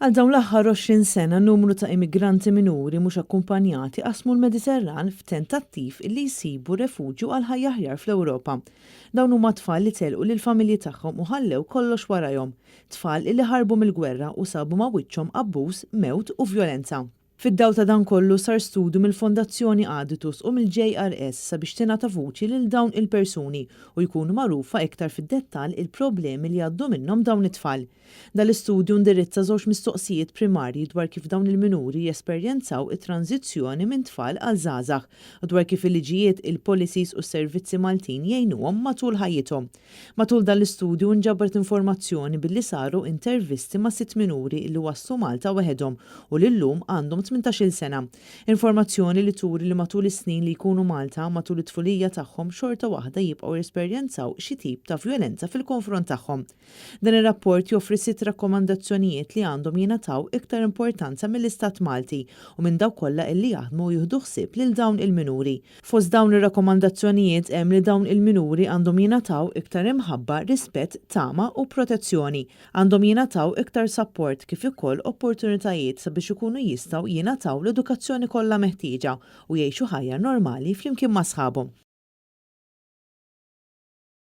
Għal dawn l-aħħar 20 sena numru ta' immigranti minuri mhux akkumpanjati qasmu l-Mediterran f'tentattiv illi jsibu refuġju għal ħajja aħjar fl-Ewropa. Dawn huma tfal li telqu lill-familji tagħhom u ħallew kollox warajhom. Tfal illi ħarbu mill-gwerra u sabu ma' wiċċhom abbuż, mewt u vjolenza. Fid-dawl ta' dan kollu sar studju mill-Fondazzjoni Aditus u mill-JRS sabiex tingħata vuċi lil dawn il-persuni u jkunu magħrufa iktar fid-dettall il-problemi li jgħaddu minnhom dawn it-tfal. Dan l-istudju indirizza żewġ mistoqsijiet primarji dwar kif dawn il-minuri jesperjenzaw it-tranżizzjoni minn tfal għal żgħażagħ u dwar kif il-liġijiet, il-policies u s-servizzi Maltin jgħinuhom matul ħajjithom. Matul dan l-istudju nġabret informazzjoni billi saru intervisti ma' sitt minuri li waslu Malta weħedhom u li llum għandhom 18-il sena. Informazzjoni li turi li matul is-snin li jkunu Malta, matul it-tfulija tagħhom, xorta waħda jibqgħu jesperjenzaw xi tip ta' vjolenza fil-konfront tagħhom. Dan ir-rapport joffri sitt rakkomandazzjonijiet li għandhom jingħataw iktar importanza mill-Istat Malti u minn dawk kollha illi jaħdmu u jieħdu ħsieb lil dawn il-minuri. Fost dawn ir-rakkomandazzjonijiet hemm li dawn il-minuri għandhom jingħataw iktar imħabba, rispett, tama u protezzjoni. Għandhom jingħataw iktar sapport kif ukoll opportunitajiet sabiex ikunu jistgħu jingħataw l-edukazzjoni kollha meħtieġa u jgħixu ħajja normali flimkien ma' sħabhom.